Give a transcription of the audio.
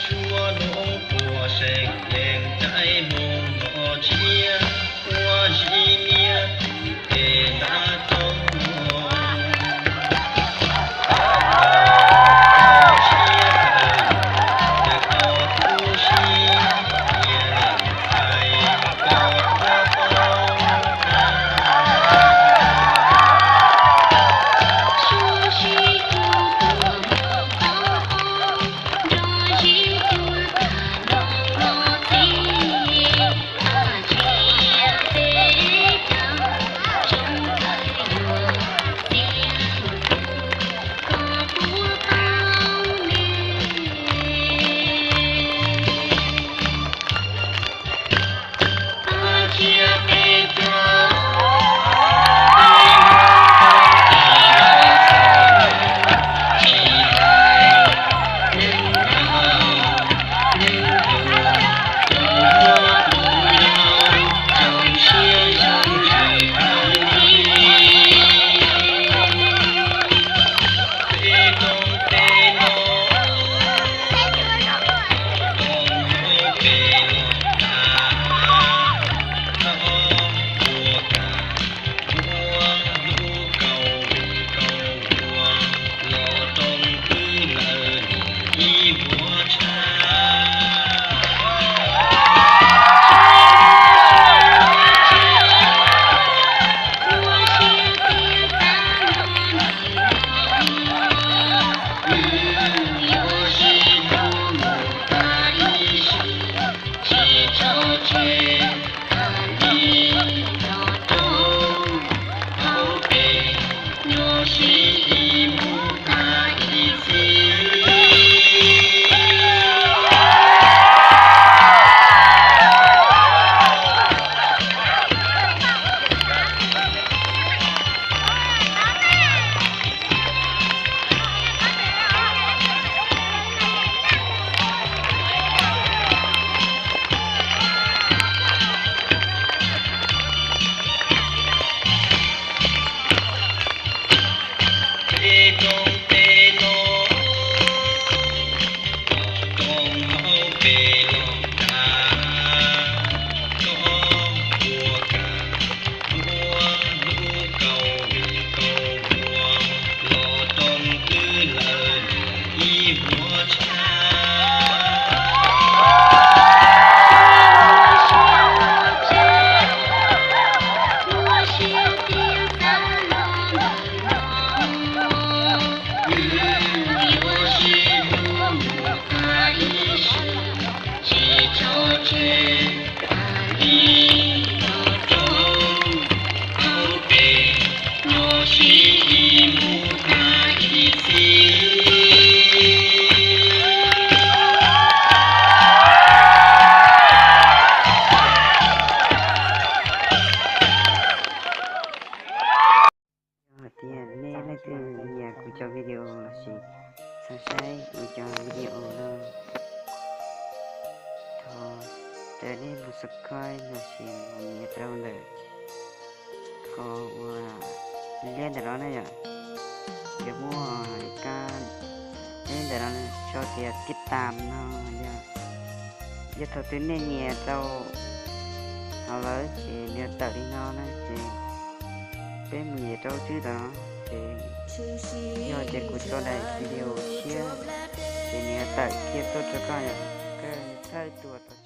Suav nuav puas seem leej caij moog nov tshiab, ua si niab tim peb ntav tog. Tau siab tawm, tau tu siab, nyias leej txais tau tau. Yog hais tias nej leej twg nyiam kuv cov video lossis xav saib kuv cov video no, thov caw nej mus subscribe lossis mus nias rau ntawm qhov uas liab ntawm no na yom. Yuav muaj ib kab liab ntawm no tso tias tib tam no yom. Yog thaum twg nej nias rau hauv lawm ces nws yuav tawm li no na ces peb mus nias rau tswb tom no ces yog tias kuv tso daim video tshiab ces nws yuav tawm kiag tuaj rau koj yom. Koj txhawb tuas tom